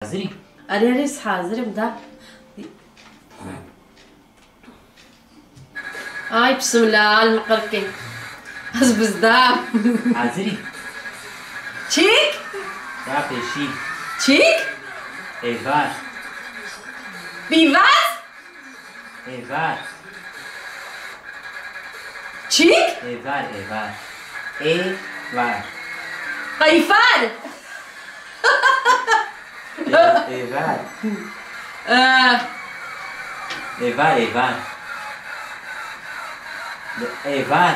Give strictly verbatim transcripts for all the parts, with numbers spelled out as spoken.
Hazirî? Erê, erê, ez hazir im da. Ay, bismillah, al miqirkê. Ez bizdam. Hazirî? Çîk? Ya pêşî. Çîk? Êvar. Pîvaz? Êvar. Çîk? Êvar, êvar. Êvar. Qeyfar. Ê-, êvar. Eh. Êvar, êvar. Êvar.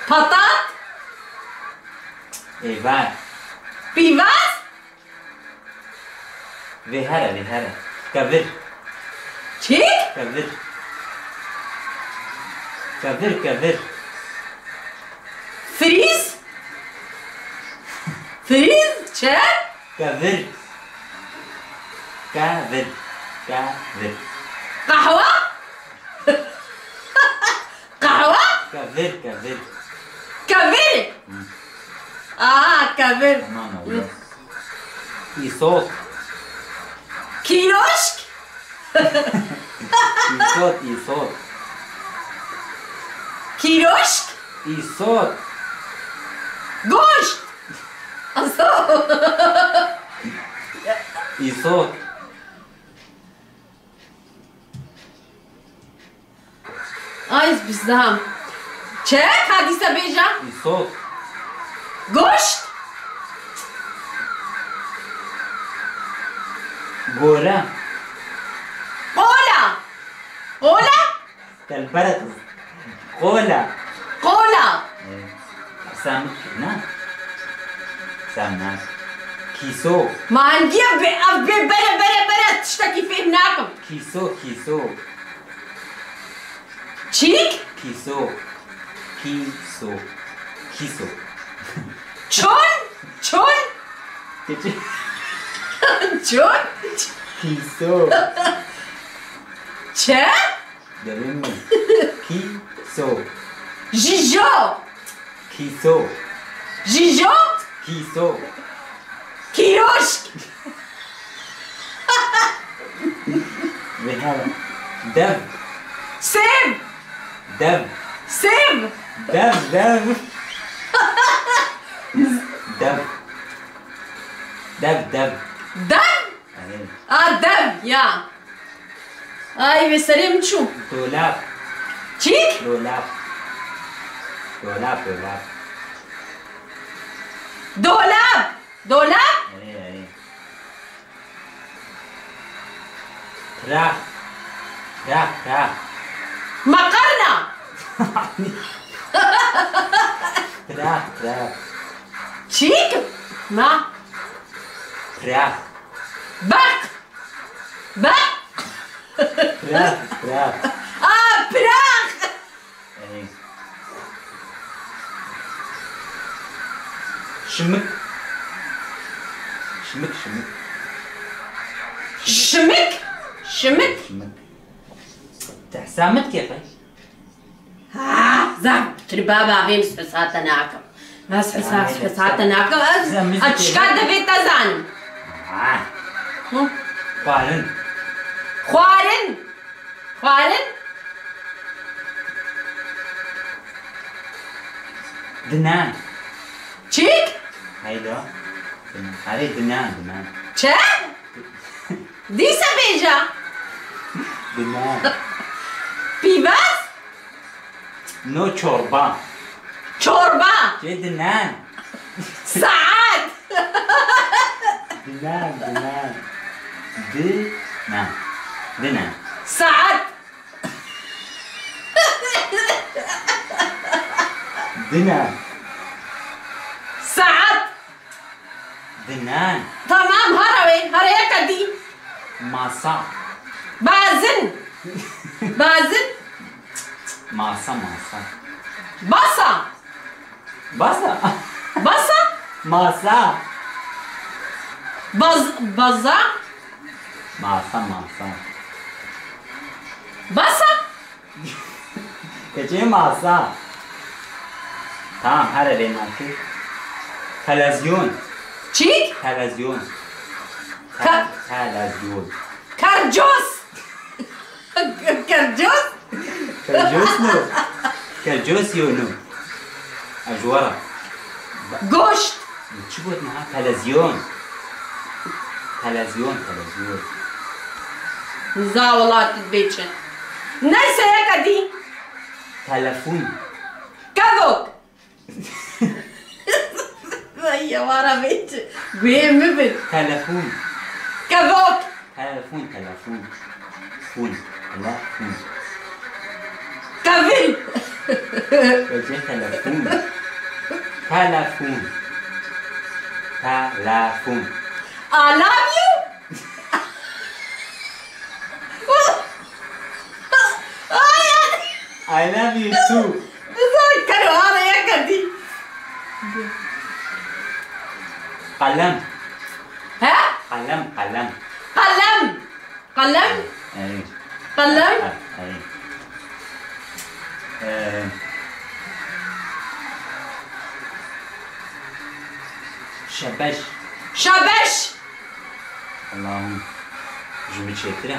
Patat. Êvar. Pîvaz. Vê here, vê here. Kevir. Çi? Kevir. Kevir, kevir. Frîz? Frîz? Çi? Kevir. Kevir. Kevir. Qehwe? Qehwe? Kevir, kevir. Kevir? Hı. Aa, kevir. Tamam oldu. Hı. Îsot. Kîroşk? Îsot, îsot. Kîroşk? Îsot. Goşt. Aso. Îsot. Ay, ez bizdam. Çi? Ka dîsa bêje. Îsot. Goşt. Gore. Qola. Qola? Telbere kız. Qola. Qola. Ee, sen ne? Sen ne? Kîso. Ma hangiye be, ev be, bere, bere, bere, tiştekî fêhm nakim. Kîso, kîso. Çîk? Kîso. Kîso. Kîso. Çon? Çon? Keçi. Çon? Kîso. Çe? Derin mi? Kîso. Jijo. Kîso. Jijo. Kîso. Kîroşk. Vê here. Dev. Sêv. Dev. Sêv. Dev, dev. Dev. Dev, dev. Dev? Erê. A, dev, ya. Ay, vê serê min çû. Dolap. Çîk? Dolap. Dolap, dolap. Dolap. Dolap? Erê, erê. Pirax. Pirax, pirax. Makarna. Pirax, pirax. Çîk? Ma. Pirax. Berq. Berq. Pirax, pirax. A, pirax. Erê. Şimik. Şimik, şimik. Şimik? Şimik? Şimik. Te hesa min dike qey? Ha, zaf tu baba vê min hesa te nakim. Ez hesa, hesa te nakim. Ez, ez çika divê te zanim. Ha. Hı? Xwarin. Xwarin. Xwarin? Dinan. Çîk? Heyda. Dinan. Erê, dinan, dinan. Çi? Dîsa bêje. Dinan. Pîvaz? No, çorba. Çorba. Çi dinan? Saet. Dinan, dinan. Dinan. Dinan. Saet. Dinan. Saet. Dinan. Tamam, here wê, here yeke dî. Masa. Bazin. Bazin. Masa, masa. Basa. Basa. Basa. Masa. Baz-, baza. Masa, masa. Basa. Keçê masa. Tamam, here lê nakê. Televizyon. Çîk? Telezyon. Ka- Telezyon. Kercos. Kercos? Kercos no. Kercos yo no. Ajwara. Goşt. Çi got niha? Telezyon. Telezyon, telezyon. Za welat dibêçin. Neyse yeka dî. Telefon. Kevok. Vay ya wara bêçi. Guhê mi bin. Telefon. Kevok. Telefon, telefon. Fon. Telefon. Kevin. Wece telefon. Telefon. Telefon. I love you. Ay, ay. I love you too. Zor kero ara yeka dî. Kalem. He? Kalem, kalem. Kalem. Kalem. Ey. Kalem. Ey. Ee, Şebeş. Şabeş. Allah'ım. Ji min çêtir e.